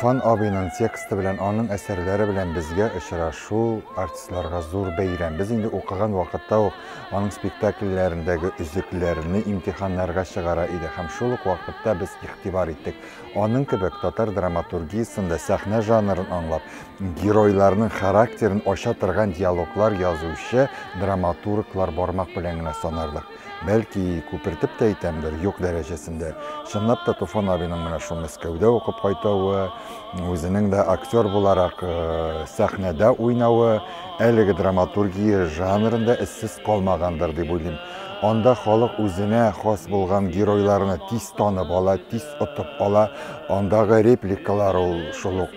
Туфан абыйның тексты белән, аның әсәрләре белән безгә очрашу артистларга зур бәйрәм. Без инде укыган вакытта ук аның спектакльләрендәге өзекләрне имтиханнарга чыгара иде һәм шул ук вакытта без игътибар иттек. Аның кебек татар драматургиясендә сәхнә жанрын аңлап, геройларның характерын ача торган диалоглар язучы драматурглар бармак белән генә санарлык. Бәлки, күпертеп тә әйтәмдер, юк дәрәҗәсендә. Чынлап та Туфан абыйның менә шул Мәскәүдә укып кайтуы, үзенең дә актер буларак сәхнәдә уйнавы әлеге драматургия жанрында эзсез калмагандыр дип уйлыйм. Анда халык үзенә хас булган геройларны тиз танып ала, тиз отып ала. Андагы репликалар ул шул ук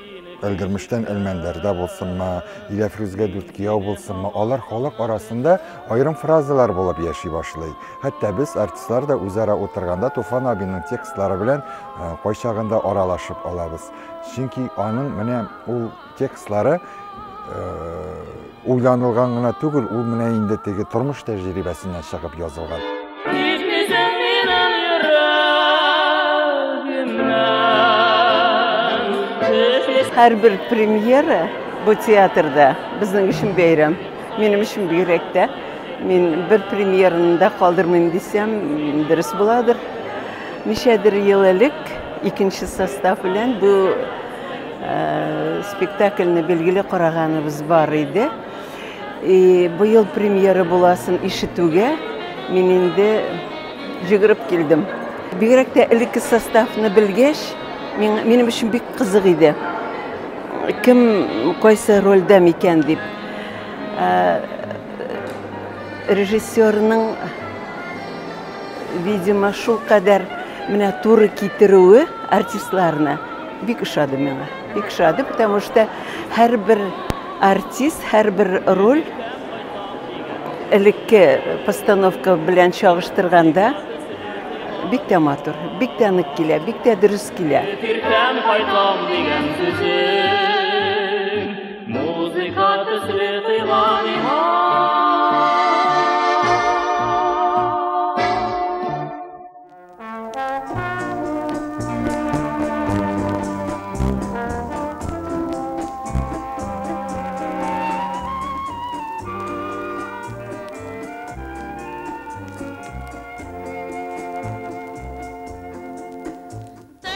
Өлгермештән Әлмәндәрдә булсынмы, Иләфрүзгә дүрт кияү булсынмы, алар халык арасында аерым фразалар булып яши башлый. Хәтта без, артистлар да, үзара утырганда Туфан абыйның текстлары белән кайчагында аралашып алабыз. Чөнки аның менә ул текстлары уйланылган гына түгел, ул менә инде теге тормыш тәҗрибәсеннән чыгып язылган. Һәрбер премьера бу театрда безнең өчен бәйрәм. Минем өчен бигрәк тә. Мин бер премьераны да калдырмыйм дисәм, дөрес буладыр. Ничәдер ел элек икенче состав белән бу спектакльне билгеле караганыбыз бар иде. И быел премьера буласын ишетүгә мин инде йөгереп килдем. Бигрәк тә элекке составны белгәч, минем өчен бик кызык иде. Кем кайсы рольдә микән дип. Режиссерның, видимо, шул кадәр менә туры китерүе артистларны бик ошады миңа. Бик ошады, потому что һәрбер артист, һәрбер роль элекке постановка белән чагыштырганда бик тә матур, бик тә нык килә, бик тә дөрес килә. Иртән кайтам дигән сүзең, музыка төсле тоела миңа.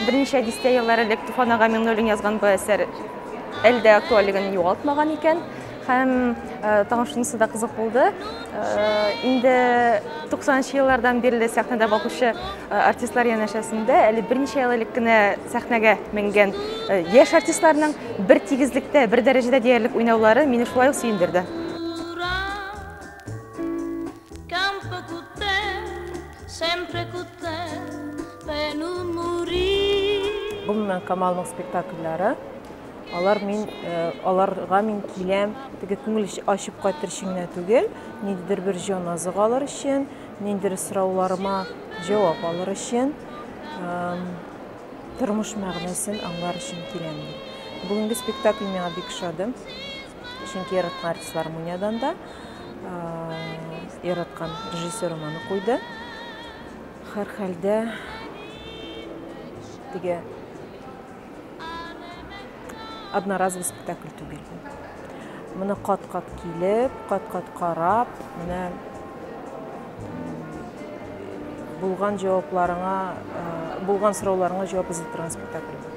Берничә дистә еллар элек Туфан ага Миңнуллин язган бу әсәр әле дә актуальлеген югалтмаган икән. Һәм тагын шунысы да кызык булды. Инде 90 еллардан бирле сәхнәдә балкучы артистлар янәшәсендә әле берничә ел элек кенә сәхнәгә менгән яшь артистларның бер тигезлектә, бер дәрәҗәдә диярлек уйнаулары мине шулай ук сөендерде. Гомумән, Камалның спектакльләре, алар мин, аларга мин киләм, теге күңел ачып кайтыр өчен генә түгел, ниндидер бер җан азыгы алыр өчен, ниндидер сорауларыма җавап алыр өчен, тормыш мәгънәсен аңлар өчен киләм мин. Бүгенге спектакль миңа бик ошады, чөнки яраткан артистларым уйнадан да, яраткан режиссерым аны куйды. Һәрхәлдә теге одноразовый спектакль түгел бу. Моны кат-кат килеп, кат-кат карап, менә булган җавапларыңа, булган сорауларыңа җавап эзли торган спектакль бу.